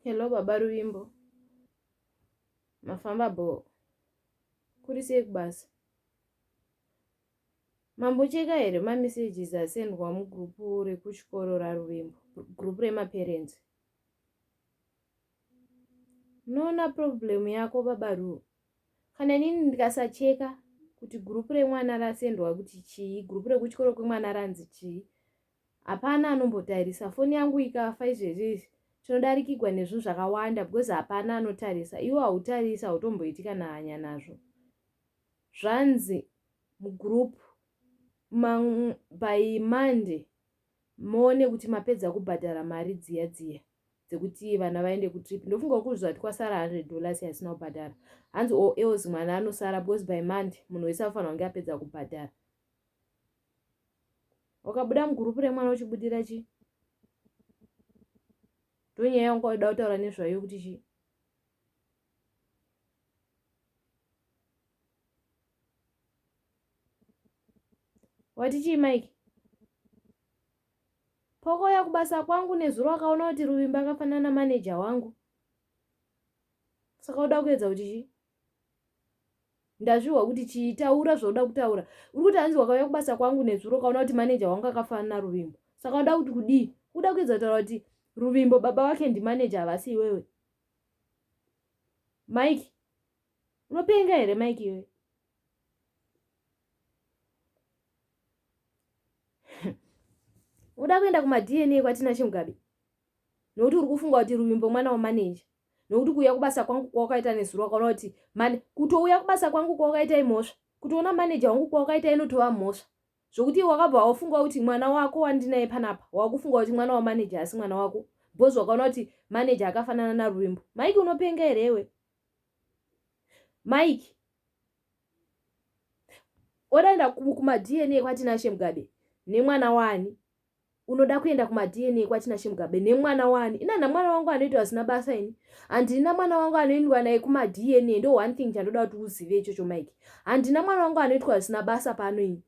Hello baba Ruvimbo. Mafamba bho. Kuri sei kubasa? Mambocheka here mamessages asendwa mugroup rekuchikoro raRuvimbo, group remaparents? Unoona problem yako baba Ru. Kana inini ndikasacheka kuti group remwana rasendwa kuti chii, group rekuchikoro kwemwana ranzi chii, hapana anombotarisa foni yangu ikafa izvezvi izvi tinodarikigwa nezvinhu zvakawanda because hapana anotarisa iwe hautarisi hautomboiti kana hanya nazvo zvanzi mugroup by monday muone kuti mapedza kubhadhara mari dziya dziya dzekuti vana vaende kutrip ndofunga kuzvati kwasara 100 dollars yasina kubhadhara hanzi or else mwana anosara because by monday munhu wese anofanira kunge apedza kubhadhara wakabuda mugurupu remwana uchibudira chii ndonyaya yanga uda kutaura nezvayo kuti chii wati chii mike pakauya kubasa kwangu nezuro akaona kuti ruvimba akafanana namaneja wangu saka uda kuedza kuti chii ndazvihwa kuti chii taura zvauda kutaura uri kuti hanzi wakauya kubasa kwangu nezuro ukaona kuti maneja wangu akafanana naruvimbo saka uda kuti kudii uda kuedza kutaura kuti ruvimbo baba vake ndimaneja havasi iwewe mike unopenga here mike iwe uda kuenda kumadna kwatina chimugabe nokuti uri kufunga kuti ruvimbo mwana wamaneja nokuti kuuya kubasa kwangu kwawakaita nezuro wakaona kuti mane kutouya kubasa kwangu kwawakaita imhosva kutoona maneja wangu kwawakaita inotova mhosva zvokuti wakabva wafunga kuti mwana wako wandinaye panapa wakufunga kuti mwana wamaneja asi mwana wako because wakaona kuti maneja akafanana naruvimbo mike unopenga here iwe mike odaenda kumadna kwatinashe mugabe nemwana wani unoda kuenda kumaDNA kwaTinashe Mugabe nemwana wani ini handina mwana wangu anoitwa zvisina basa ini handina mwana wangu anoendwa naye kumaDNA ndo one thing chandoda kuti uzive ichocho Mike handina mwana wangu anoitwa zvisina basa pano ini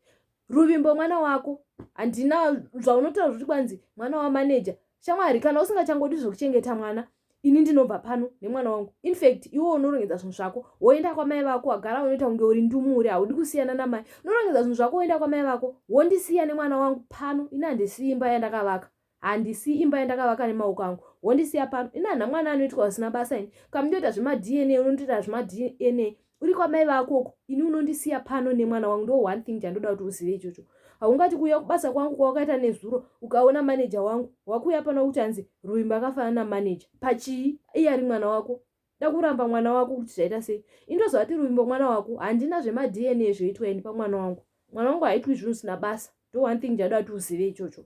Ruvimbo mwana wako handina zvaunotaura zvekuti kwanzi mwana wamaneja shamwari kana usingachangodi zvekuchengeta mwana ini ndinobva pano nemwana wangu infact iwe unorongedza zvinhu zvako woenda kwamai vako wagara unoita kunge uri ndumure haudi kusiyana namai unorongedza zvinhu zvako woenda kwamai vako wondisiya nemwana wangu pano ini handisiyi imba yandakavaka handisiyi imba yandakavaka nemaoko angu wondisiya pano ini handina mwana anoitwa zvisina basa ini kamundoita zvemadna unondoita zvemadna uri kwamai vako uko ini unondisiya pano nemwana wangu ndo one thing chandoda kuti uzive ichocho haungati kuuya kubasa kwangu kwawakaita nezuro ukaona maneja wangu wakuuya pano kuti hanzi ruvimbo akafanana namaneja pachii iye ari mwana wako da kuramba mwana wako kuti zvaita sei indoziva kuti ruvimbo mwana wako handina zvemadna zvoitwa ini pamwana wangu mwana wangu haitwi zvinhu zvisina basa ndo one thing chandoda kuti uzive ichocho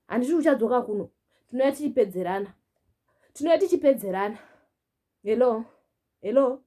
handiti uchadzoka kuno tinouya tichipedzerana tinouya tichipedzerana hello hello.